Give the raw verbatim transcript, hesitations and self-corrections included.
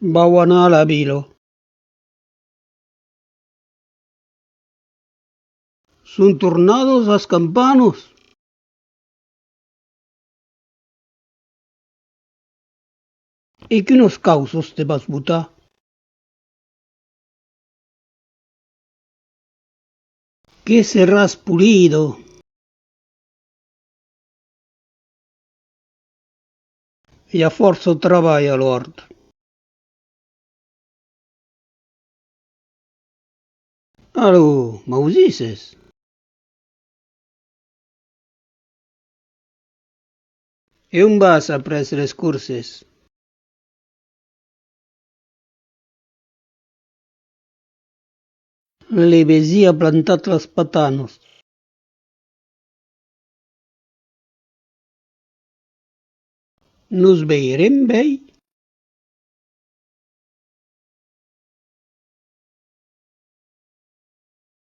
Vau anar a la vila. Son tornadas las campanas? E quinas causas te vas botar? Que seràs polida! I a fòrça trabalh a l'òrt. Alò, m'ausisses? E on vas après les corses? Le vesin a plantat las patanas. Nos veirem, bèi?